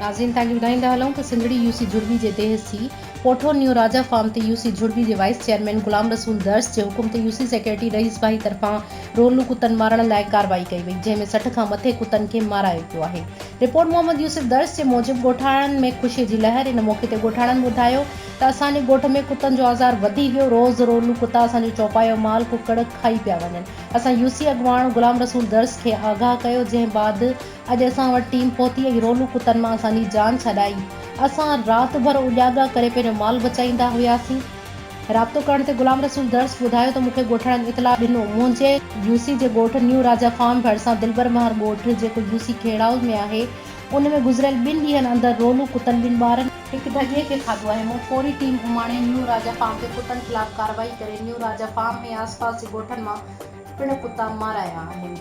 ناظرين تان کي ٻڌائيندا هلون ته سنڌڙي يو سي جھڙٻي جي ديهه سي پوٺو نيو راجا فارم تي يو سي جھڙٻي جي وائيس چيئرمين غلام رسول درس جي حڪم تي يو سي سيڪريٽري رئيس ڀائي طرفان رولو ڪتن مارڻ لاء ڪارروائي ڪئي وئي جنهن ۾ 60 کان مٿي ڪتن کي مارايو ويو آهي رپورٽ محمد يوسف درس جي موجب ڳوٺاڻن ۾ خوشي جي لهر ان موقعي تي ڳوٺاڻن ٻڌايو ته اسان جي ڳوٺ ۾ ڪتن جو آزار وڌي ويو روز رولو ڪتا اسان جو چوپايو مال ڪڪڙ کائي پيا وڃن اسان يو سي اڳواڻ غلام رسول درس کي آگاهه ڪيو جنهن بعد اڄ اسان وٽ ٽيم پهتي ۽ رولو ڪتن مان اسان جي جان ڇڏائي. اسان رات ڀر اجاڳا ڪري پنهنجو مال بچائيندا هياسين. رابطو ڪرڻ تي غلام رسول درس ٻڌايو ته مون کي ڳوٺاڻن اطلاع ڏنو منهنجي يو سي جي ڳوٺ نيو راجا فارم ڀرسان دلبر مهر ڳوٺ جيڪو يو سي کيڙائو ۾ آهي ان ۾ گذريل ٻن ڏينهن اندر رولو ڪتن ٻن ٻارن هڪ ڍڳي کي کاڌو آهي مون فوري ٽيم اماڻي نيو راجا فارم تي ڪتن خلاف ڪارروائي ڪري نيو راجا فارم ۽ آس پاس جي ڳوٺن مان پڻ ڪتا مارايا آهن.